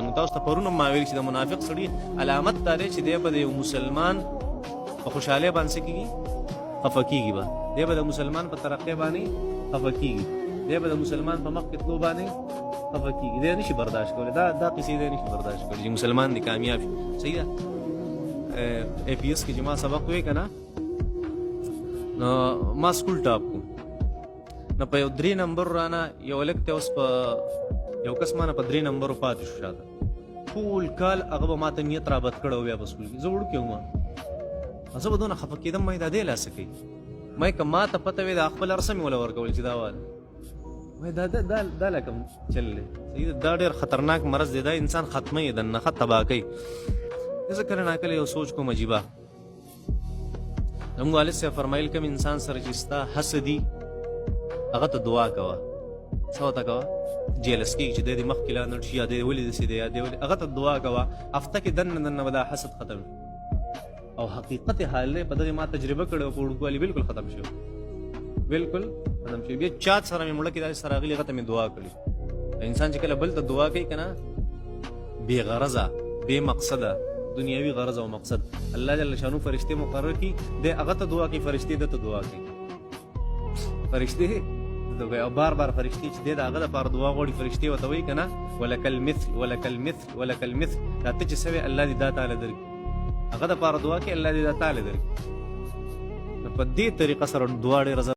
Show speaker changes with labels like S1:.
S1: نو تاسو ته پرون هم ما ویل چې د منافق سړي علامت دا دی چې دی به د یو مسلمان په خوشحالۍ باندې څه کېږي؟ خفه کېږي به. دی به د مسلمان په ترقۍ باندې خفه کېږي. دی به د مسلمان په مخ کې تلو باندې خفه کېږي. دی نشي برداشت کولی. دا قصې دی نشي برداشت کولی چې مسلمان دی کامیاب شي. صحیح ده؟ ای پي اس کې چې ما سبق وی که نه، نو ما سکول ټاپ کو. نو په یو درې نمبر رانه یو هلک دی، اوس په یو کس مانه په درې نمبرو پاتې شو شاته. ټول کال هغه به ماته نیت را بد کړی و. بیا په سکول کې زه وړوکی وم، زه به دونه خفه کېدم، ما دا دی لا څه کوي؟ ما که ماته پته وي، دا خپل هر څه مې وله ورکول چې دا واله. وای دا دا دا دا لکه چل دی. صحیح ده، دا ډېر خطرناک مرض دی، دا انسان ختموي دننه، ښه تباه کوي. زه کله ناکله یو سوچ کوم عجیبه. زموږ والد صاحب فرمایل، کوم انسان سره چې ستا حسد دي، هغه ته دعا کوه. څه ورته کوه؟ جیلس کېږي چې دی دې مخکې لا نه شي، یا دی ولې داسې دی، یا دی ولې، هغه ته دعا کوه. هفته کې دننه دننه به دا حسد ختم شي. او حقیقت حال دی، په دغې ما تجربه کړې وه په وړوکوالي، بالکل ختم شو، بالکل ختم شو. بیا چا سره مې مړه کې داسې سره راغلي، هغه ته مې دعا کړې. انسان چې کله بل ته دعا کوي که نه، بې غرضه، بې مقصده، دنیوي غرض او مقصد، الله جل شانو فرشتي مقرر کی، د هغه ته دعا کوي، فرشتي د ته دعا کوي، فرشتي د او بار بار فرشتي چې د هغه لپاره دعا غواړي، فرشتي وته وایي کنه، ولک المثل ولک المثل ولک المثل. دا ته چې سوي، الله دې دا تعالی درکړي. هغه د لپاره دعا کوي، الله دې دا تعالی درکړي. نو په دې طریقه سره دعا ډېره.